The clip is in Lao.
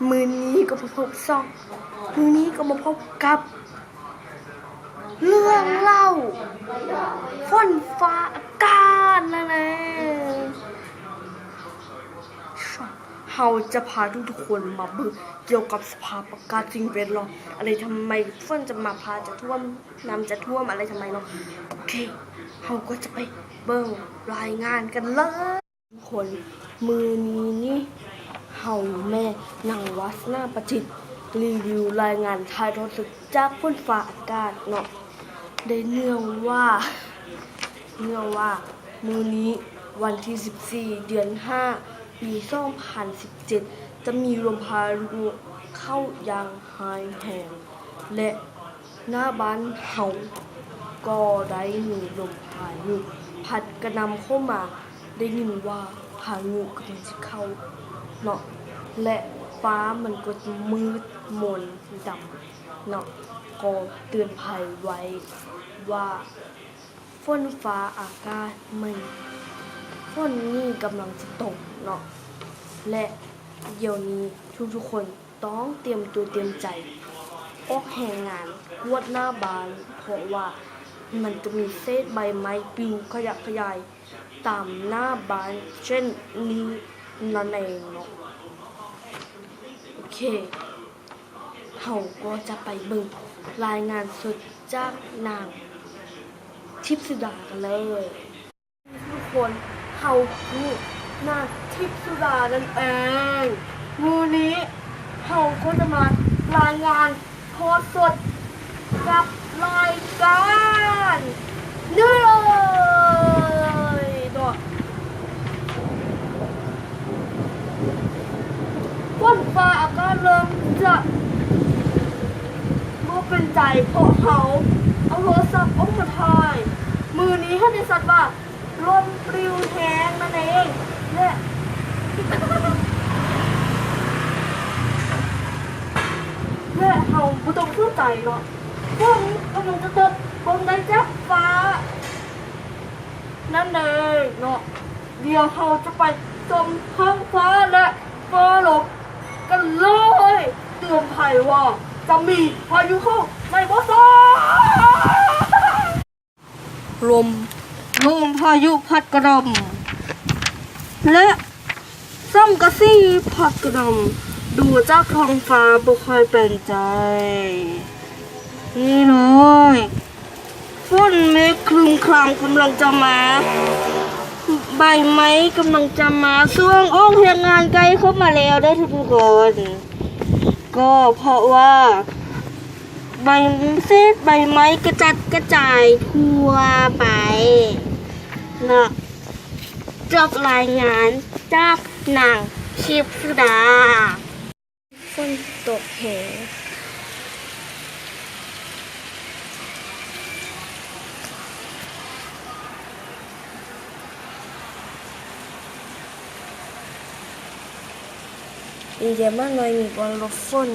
ມື້ນີ້ກໍມາພົບຊ່ອງ ມື້ນີ້ກໍມາພົບກັບເລື່ອງເລົ່າຝົນຟ້າອາກາດນັ້ນເອງ. ເຮົາຈະພາທຸກໆຄົນມາເບິ່ງກ່ຽວກັບສະພາບອາກາດສິ່ງແວດລ້ອມ ອັນໃດທຳໄມຝົນຈະມາຟ້າຈະຖ້ວມ ນ້ຳຈະຖ້ວມ ອັນໃດທຳໄມເນາະ. ໂອເຄ ເຮົາກໍຈະໄປເບິ່ງລາຍງານກັນເລີຍ. ຄົນ ມື້ນີ້ນີ້ ເຮົາແມ່ນາງວາສະໜາປະຈິດ ຣີວິວລາຍງານຖ່າຍທອດສົດຈາກຝົນຟ້າອາກາດເນາະ. ໄດ້ເນື່ອງວ່າ ເນື່ອງວ່າມື້ນີ້ວັນທີສິບສີ່ ເດືອນຫ້າ ປີສອງພັນສິບເຈັດ ຈະມີລົມພາຍຸເຂົ້າຢ່າງຮ້າຍແຮງ ແລະ ໜ້າບ້ານເຮົາກໍໄດ້ມີລົມພາຍຸພັດກະໜ່ຳເຂົ້າມາ. ໄດ້ຍິນວ່າພາຍຸກຳລັງຊິເຂົ້າເນາະ ແລະ ຟ້າມັນກໍຈະມືດມົນດຳເນາະ. ກໍເຕືອນໄພໄວ້ວ່າຝົນຟ້າອາກາດໃໝ່ ຝົນນີ້ກຳລັງຈະຕົກເນາະ ແລະ ດຽວນີ້ທຸກໆຄົນ ຕ້ອງຕຽມຕົວຕຽມໃຈອອກແຮງງານກວດໜ້າບ້ານ ເພາະວ່າມັນຈະມີເສດໃບໄມ້ປິວຂະຫຍັກຂະຫຍາຍຕາມໜ້າບ້ານເຊັ່ນນີ້ນັ້ນເອງເນາະ. ໂອເຄ ເຮົາກໍຈະໄປເບິ່ງລາຍງານສົດຈາກນາງທິບສຸດາກັນເລີຍ. ທຸກຄົນ ເຮົາຄືນາງທິບສຸດານັ້ນເອງ. ມື້ນີ້ເຮົາກໍຈະມາລາຍງານທອດສົດກັບລາຍການນີ້ເລີຍເນາະ. ຝົນຟ້າອາກາດເລີ່ມຈະບໍ່ເປັນໃຈ ເພາະເຮົາເອົາໂທລະສັບອອກມາຖ່າຍ. ມື້ນີ້ເຮົາໄດ້ສັດວ່າ ລົມປລິວແຮງນັ້ນເອງ ແລະ ແລະ ເຮົາບໍ່ຕ້ອງສົນໃຈເນາະ ຝົນກຳລັງຈະຕົກ ເບິ່ງໄດ້ຈາກຟ້ານັ້ນເອງເນາະ. ດຽວເຮົາຈະໄປຊົມທ້ອງຟ້າ ແລະ ຟ້າລົມກັນເລີຍ. ເຕືອນໄພວ່າຈະມີພາຍຸເຂົ້າໃນບໍ່ຊ້າ. ລົມ ລົມພາຍຸພັດກະໜ່ຳ ແລະ ສັງກະສີພັດກະໜ່ຳ. ດູຈາກທ້ອງຟ້າບໍ່ຄ່ອຍເປັນໃຈນີ້ເລີຍ. ຝົນເມກຄຶມຄາມກຳລັງຈະມາ ໃບໄມ້ກຳລັງຈະມາ. ຊ່ວງອອກແຮງງານໃກ້ເຂົ້າມາແລ້ວເດີທຸກຄົນ. ກໍເພາະວ່າໃບ ເສດໃບໄມ້ກະຈັດກະຈາຍທົ່ວໄປເນາະ. ຈົບລາຍງານຈາກນາງທິບສຸດາ. ຝົນຕົກແຮງ. ອີກແດ່ມາກໜ້ອຍມີບ່ອນຫຼົບຝົນ.